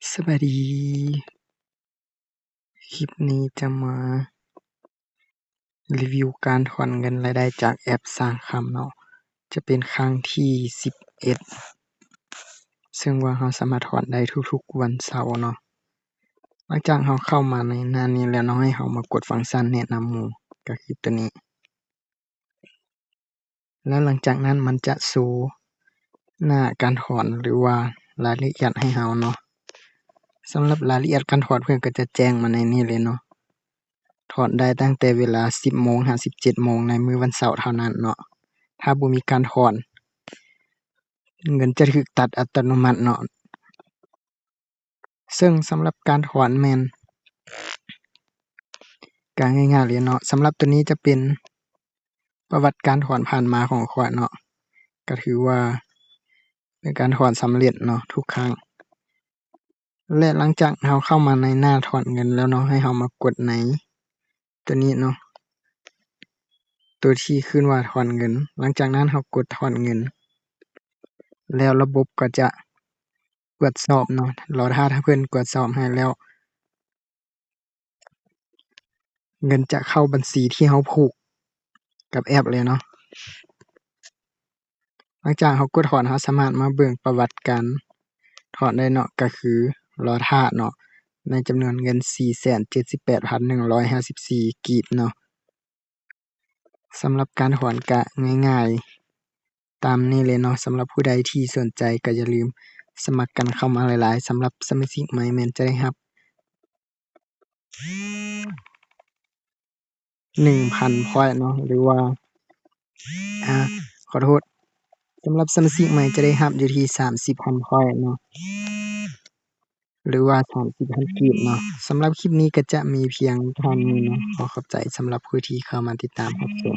ສະບາຍດີ ຄລິບນີ້ຈະມາຣີວິວການຖອນເງິນລາຍໄດ້ຈາກແອັບສ້າງຄຳເນາະ ຈະເປັນຄັ້ງທີສິບເອັດ ເຊິ່ງວ່າເຮົາສາມາດຖອນໄດ້ທຸກໆວັນເສົາເນາະ. ຫຼັງຈາກເຮົາເຂົ້າມາໃນໜ້ານີ້ແລ້ວເນາະ ໃຫ້ເຮົາມາກົດຟັງຊັນແນະນຳໝູ່ ກໍຄືຕົວນີ້. ແລ້ວຫຼັງຈາກນັ້ນມັນຈະໂຊໜ້າການຖອນ ຫຼືວ່າລາຍລະອຽດໃຫ້ເຮົາເນາະ. ສຳລັບລາຍລະອຽດການຖອນ ເພິ່ນກໍຈະແຈ້ງມາໃນນີ້ເລີຍເນາະ ຖອນໄດ້ຕັ້ງແຕ່ເວລາສິບໂມງຫາສິບເຈັດໂມງໃນມື້ວັນເສົາເທົ່ານັ້ນເນາະ. ຖ້າບໍ່ມີການຖອນ ເງິນຈະຖືກຕັດອັດຕະໂນມັດເນາະ. ເຊິ່ງສຳລັບການຖອນແມ່ນ ການງ່າຍໆເລີຍເນາະ. ສຳລັບຕົວນີ້ຈະເປັນປະຫວັດການຖອນຜ່ານມາຂອງຂ້ອຍເນາະ ກະຖືວ່າເປັນການຖອນສຳເລັດເນາະທຸກຄັ້ງ. ແລະ ຫຼັງຈາກເຮົາເຂົ້າມາໃນໜ້າຖອນເງິນແລ້ວເນາະ ໃຫ້ເຮົາມາກົດໃນຕົວນີ້ເນາະ ຕົວທີ່ຂຶ້ນວ່າຖອນເງິນ. ຫຼັງຈາກນັ້ນເຮົາກົດຖອນເງິນ ແລ້ວລະບົບກໍຈະ ກວດສອບເນາະ ລໍຖ້າເພິ່ນກວດສອບໃຫ້ແລ້ວ ເງິນຈະເຂົ້າບັນຊີທີ່ເຮົາຜູກກັບແອັບເລີຍເນາະ. ຫຼັງຈາກເຮົາກົດຖອນ ເຮົາສາມາດມາເບິ່ງປະຫວັດການຖອນໄດ້ເນາະ ກໍຄືລໍຖ້າເນາະ ໃນຈຳນວນເງິນສີ່ແສນເຈັດສິບແປດພັນໜຶ່ງຮ້ອຍຫ້າສິບສີ່ກີບເນາະ. ສຳລັບການຖອນກະງ່າຍໆຕາມນີ້ເລີຍເນາະ. ສຳລັບຜູ້ໃດທີ່ສົນໃຈກໍຢ່າລືມສະໝັກກັນເຂົ້າມາຫຼາຍໆ. ສຳລັບສະມາຊິກໃໝ່ແມ່ນຈະໄດ້ຮັບໜຶ່ງພັນພອຍເນາະ ຫຼືວ່າ ອາ ຂໍໂທດ ສຳລັບສະມາຊິກໃໝ່ຈະໄດ້ຮັບຢູ່ທີ່ສາມສິບພັນພອຍເນາະ. ຫຼືວ່າສາມສິບພັນກີບເນາະ. ສຳລັບຄລິບນີ້ກໍຈະມີພຽງເທົ່ານີ້ເນາະ. ຂໍຂອບໃຈສຳລັບຜູ້ທີ່ເຂົ້າມາຕິດຕາມຮັບຊົມ.